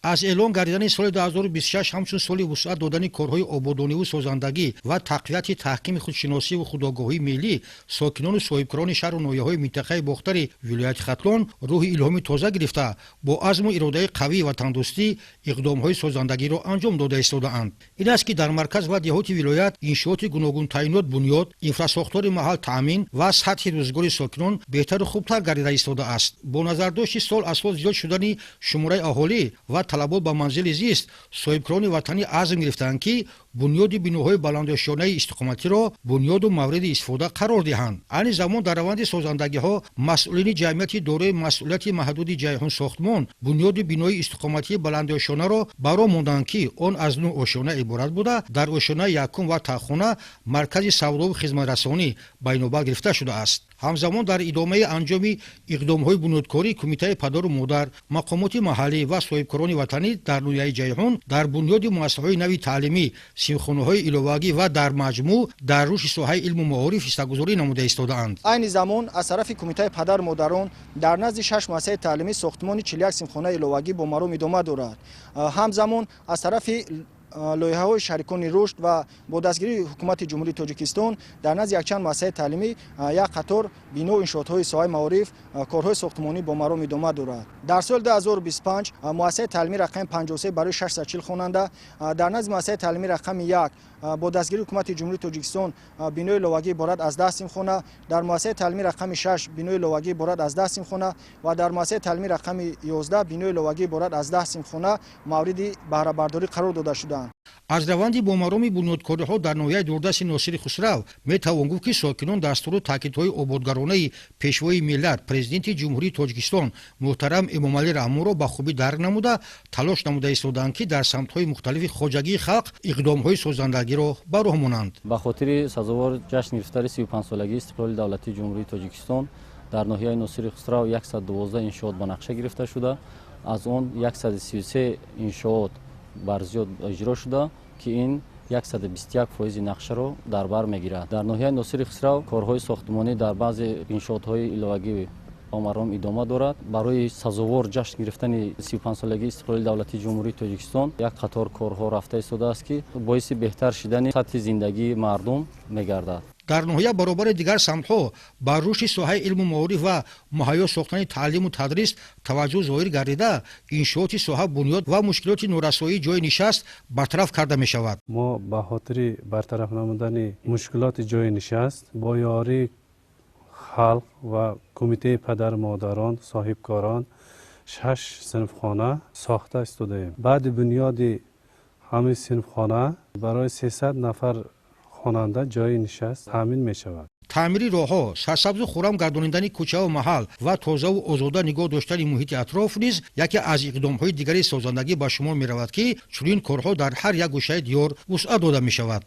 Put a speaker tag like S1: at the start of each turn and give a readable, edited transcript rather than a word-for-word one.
S1: Аз эълон гардидани соли 2026 ҳамчун соли вусъат додани корҳои ободониву созандагӣ ва тақвияти таҳкими худшиносиву худогоҳии миллӣ, сокинону соҳибкорони шаҳру ноҳияҳои минтақаи Бохтари вилояти Хатлон рӯҳи илҳоми тоза гирифта, бо азму иродаи қавии ватандӯстӣ иқдомҳои созандагиро анҷом дода истодаанд. Ин аст, ки дар марказ ва деҳоти вилоят иншооти гуногунтаъинот бунёд, инфрасохтори маҳал таъмин ва сатҳи рӯзгори сокинон беҳтару хубтар гардида истодааст. Бо назардошти сол аз сол зиёд шудани шумораи аҳолӣ ва талабот ба манзили зист, соҳибкорони ватанӣ азм гирифтаанд, ки бунёди биноҳои баландошёнаи истиқоматиро бунёду мавриди истифода қарор диҳанд. Айни замон дар раванди созандагиҳо масъулини ҷамъияти дорои масъулияти маҳдуди «Ҷайҳун сохтмон» бунёди бинои истиқоматии баландошёнаро ба роҳ монданд, ки он аз нӯ ошёна иборат буда, дар ошёнаи якум ва таҳхона маркази савдову хизматрасонӣ ба инобат гирифта шудааст. Ҳамзамон, дар идомаи анҷоми иқдомҳои бунёдкорӣ, кумитаи падару модар, мақомоти маҳаллӣ ва соҳибкорони ватанӣ дар ноҳияи Ҷайҳун дар бунёди муассисаҳои нави таълимӣ, синфхонаҳои иловагӣ ва дар маҷмӯъ дар рушди соҳаи илму маориф ҳиссагузорӣ намуда истодаанд.
S2: Айни замон аз тарафи кумитаи падару модарон дар назди шаш муассисаи таълимӣ сохтмони 41 синфхонаи иловагӣ бо маром идома дорад. Ҳамзамон, аз тарафи лоиҳаҳои шарикони рушд ва бо дастгирии Ҳукумати Ҷумҳурии Тоҷикистон дар назди якчанд муассисаи таълимӣ як қатор бино иншоотҳои соҳаи маориф корҳои сохтмонӣ бо маром идома дорад. Дар соли 2025 муассисаи таълимии рақами 53 барои 640 хонанда, дар назди муассисаи таълимии рақами 1 бо дастгирии Ҳукумати Ҷумҳурии Тоҷикистон бинои иловагӣ иборат аз 10 синфхона, дар муассисаи таълимии рақами 6 бинои иловагӣ иборат аз 10 синфхона ва дар муассисаи таълимии рақами 11 бинои иловагӣ иборат аз 10 синфхона мавриди баҳрабардорӣ қарор дода шуданд.
S1: Аз раванди бомароми бунёдкориҳо дар ноҳияи дурдасти Носири Хусрав метавон гуфт, ки сокинон дастуру таъкидҳои ободгаронаи Пешвои миллат, Президенти Ҷумҳурии Тоҷикистон муҳтарам Эмомалӣ Раҳмонро ба хубӣ дарк намуда, талош намуда истодаанд, ки дар самтҳои мухталифи хоҷагии халқ иқдомҳои созандагиро ба роҳ монанд.
S3: Ба хотири сазовор ҷашн гирифтари 35-солагии истиқлоли давлатии Ҷумҳурии Тоҷикистон дар ноҳияи Носири Хусрав 112 иншоот ба нақша гирифта шуда, аз он 133 иншоот бар зиёд иҷро шуда, ки ин 121 фоизи нақшаро дар бар мегирад. Дар ноҳияи Носири Хусрав корҳои сохтмонӣ дар баъзе иншоотҳои иловагӣ ба маром идома дорад. Барои сазовор ҷашн гирифтани 35-солагии истиқлоли давлатии Ҷумҳурии Тоҷикистон як қатор корҳо рафта истодааст, ки боиси беҳтар шидани сатҳи зиндагии мардум мегардад.
S1: Дар ноҳия баробари дигар самтҳо ба рушди соҳаи илму маориф ва муҳайё сохтани таълиму тадрис таваҷҷӯҳ зоҳир гардида, иншооти соҳа бунёд ва мушкилоти норасоии ҷойи нишаст бартараф карда мешавад.
S4: Мо ба хотири бартараф намудани мушкилоти ҷойи нишаст бо ёрии халқ ва кумитаи падару модарон, соҳибкорон шаш синфхона сохта истодаем. Баъди бунёди ҳамин синфхона барои 300 нафар хонанда ҷойи нишаст таъмин мешавад.
S1: Таъмири роҳҳо, сарсабзу хуррам гардонидани кӯчаву маҳал ва тозаву озода нигоҳ доштани муҳити атроф низ яке аз иқдомҳои дигари созандагӣ ба шумор меравад, ки чунин корҳо дар ҳар як гӯшаи диёр вусъат дода мешавад.